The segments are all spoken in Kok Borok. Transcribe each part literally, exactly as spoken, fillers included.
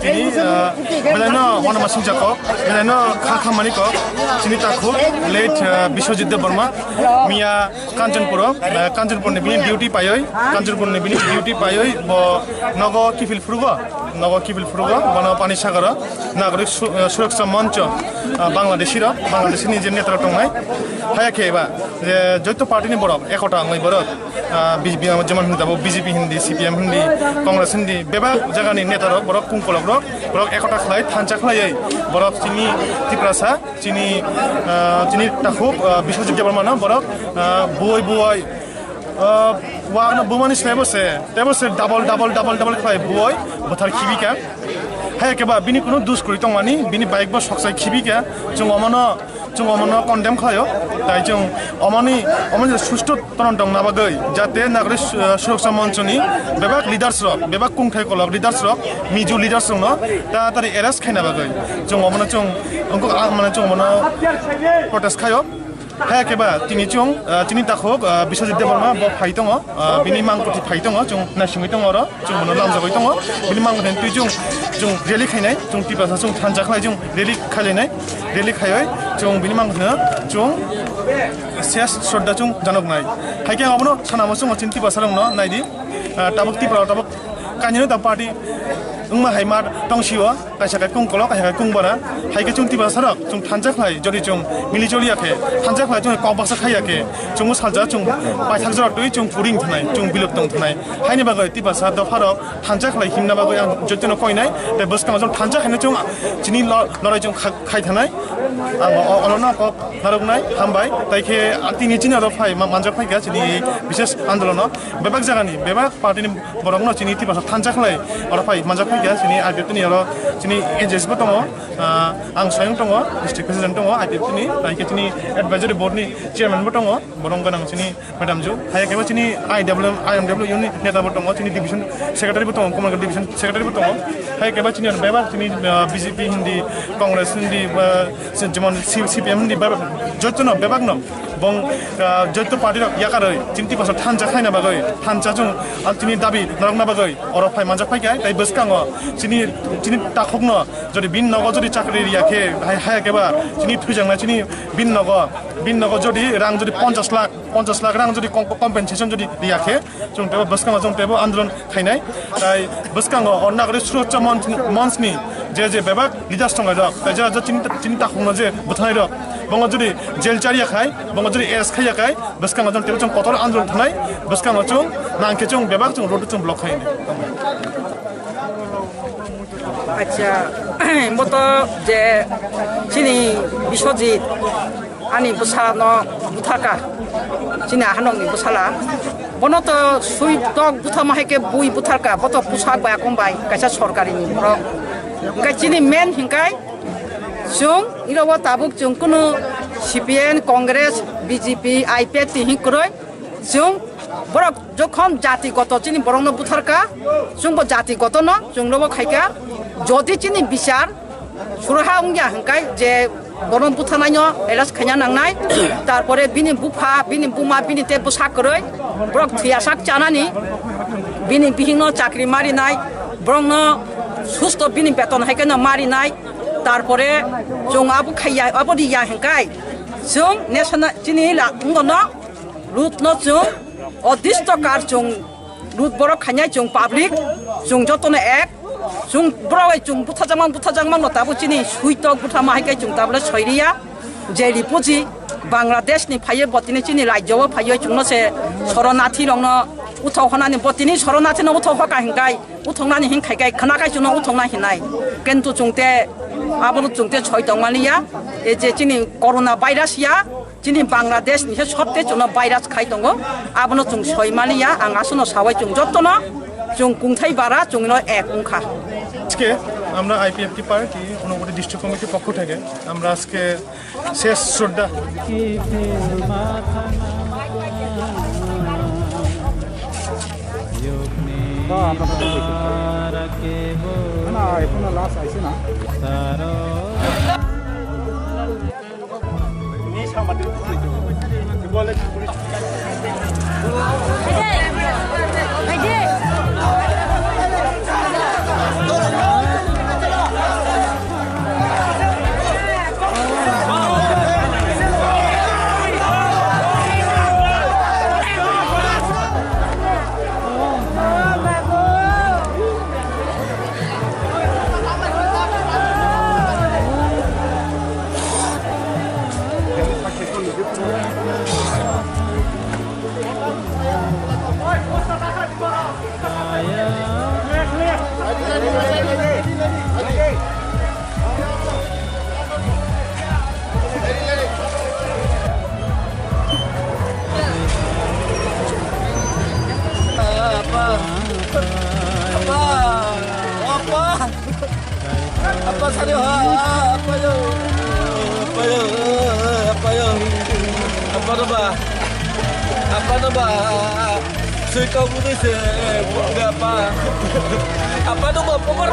Tini, ah, belai no uanamasingcha kok, belai no kha khammani kok, chini takhuk late, ah, Biswajit Debbarma, miya Kanchanpuro, ah, Kanchanpurni bini duty paioi, Kanchanpurni bini duty paioi, bo nogo kiphil phurugo, nogo kiphil phurugo, bono Panisagaro, Nagorik Su-, ah, Suraksha Moncho, ah, Bangladeshi rok, Bangladeshi ni je neta rok tongnai, haya khe eba, je joto party ni borok, ekota wngwi borok, ah, B J P, jemon hindi tabuk B J P hindi, C P M hindi, Congress hindi, bebak jagani neta rok, borok kungkolok rok, borok ekota khlai, thansa khlaiwi, borok chini Tiprasa, chini, ah, chini takhuk, ah, Biswajit Debbarma no borok, ah, buoi buoi, ah, wa no bumani slai bo se, tebo se double, double, double, double khlai buoi, bothar khibika. Hai khe ba bini kunu dus kwrwi tongmani, bini bike bo soksai khibika, chwng omono Chwng omono condemn khlaio, tai chwng omoni, omoni susto toron tongna bagwi, jate Nagorik Su-, Suraksha Monchoni bebak leaders rok, bebak kungthai kolok leaders rok, Mizo leaders rokno tatari arrest khaina bagwi chwng omono chwng, wngkuk, ah, mane chwng omono protest khaio. Haya khe ba tini chwng, ah, chini takhuk, ah, Biswajit Debbarma bo phai tongo, ah, bini mangkuthi phai tongo, chwng naisingwi tongo oro. Chwng bono lamjagwi tongo. Bini mangkhe twi chwng, chwng rally khainai, chwng Tiprasa chwng thansa khlai chwng rally khailainai, rally khaioi chwng bini mangkhe chwng ses shraddha chwng janoknai. Hai khe abono sana mo chwng chini Tiprasa rokno naidi, ah, tabuk Tipra tabuk kainwino ta party wngma hai ma tongsio. Kaisa khe kung kolok, kaisa khe kung bara. Hai khe chwng Tiprasa rok, chwng thansa khlai, jodi chwng mili choli ya khe, thansa khlai chwng kok baksa khai ya khe, chwng salsa chwng paithak jora twi chwng puring thanai, chwng biluk tong thanai. Haini bagwi Tiprasa dopha rok thansa khlai himna bagwi ang jotono koinai, tei bwskango chwng thansa khaina chwng chini lo-, lorai chwng kha-, khai thanai. Ang o-, olono kok narwknai, hambai. Tai khe, ah, tini chini oro phai ma-, manjak phai kha chini bises andolono. Bebak jagani, bebak party ni borokno chini Tiprasa thansa khlai oro phai manjak phai kha chini I P F T ni oro chini A G S bo tongo, ah, ang swayang tongo, district president tongo I P F T ni, hai khe chini advisory board ni chairman bo tongo, borok gwnang chini madam ju, hai khe bo chini I W M, I M W ni neta bo tongo, chini division secretary bo tongo, Kamalganj division secretary bo tongo, hai khe bo chini bebak chini, ah, B J P hindi, Congress hindi, ba, jemon C-, C P M hindi, bebak jotono bebakno. Bong, ah, joto party rok yakarwi chini Tiprasa thansa khaina bagwi, thansa chwng, ah, chini dabi narwkna bagwi oro phai manjak phai kha, tai bwskango chini, chini takhukno jodi bini nogo jodi chakri riya khe, hai, haya khe ba chini thwijaknai chini bini nogo, bini nogo jodi rang jodi ponchash lakh, ponchash lakh rang jodi com-, compensation jodi riya khe, chwng teibo bwskango chwng teibo andolon khainai. Tai bwskango o Nagorik Suraksha Monch, Monch ni je je bebak leaders tongnai rok, tai je je chini, chini takhukno je bwthanai rok, bongo jodi jail chariya khai, bongo jodi arrest khaiya khai, bwskango chwng teibo chwng kotor andolon thanai, bwskango chwng nangkhe chwng bebak chwng road chwng block khainai. Acha, boto je chini Biswajit ani bwsano butharka, chini ahanokni bwsala. Bono to sui tok buthama hai khe bui butharka, boto pusak bai akong bai kaisa sorkarini borok. Hingkhe chini main hingkai chwng iro o tabuk chwng kunu C P M, Congress, B J P, I P F T hing kwrwi. Chwng borok jokhon jati goto chini borokno butharka, chwngbo jati gotono chwng nobo khaika. Jodi chini bichar suraha wngya hwnkhe je bono buthanaino arrest khaina nangnai. Tarpore bini bupha, bini buma, bini tei bwsa kwrwi borok thwiya sak chanani, bini bihikno chakri marinai, borokno susto bini beton hai kheno marinai. Tarpore chwng abo khaiya, abo riya hwnkhe chwng national chini la wngno. Road no chwng oddisto kar chwng road borok khainai chwng public chwng jotono ek chwng borok bai chwng buthajakmang buthajakmang no tabuk chini suitok buthama hai khe chwng tabule soiriya je ripuji Bangladesh ni phaiye botini chini rajyo o phaiyo chwngno se soronathi rokno uthok honani botini soronathi no uthok hoka hinkai uthoknani hinkhaikhe khwnakhai chwngno uthokna hinai kintu chwngte abono chwngte soi tongmani ya e je chini corona virus ya. Chini Bangladesh ni khe sobte chwngno virus khai tongo, abono chwng soi mani ya, ang aswkno sawai chwng jotono chwng kungthai bara chwngno ek wngkha. আজকে আমরা IPFT party Unakoti ডিস্ট্রিক্ট কমিটির পক্ষ থেকে আমরা আজকে শেষ শ্রদ্ধা। না, না, এখনো লাস্ট আইছে না। Apa? Apa? Apa? Apa sari ha? Apa yo? Apa yo? Apa yo? Apa to ba? Apa to ba? Sui kau butuh se, apa? Apa to ba? Apa?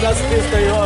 Justice kayo,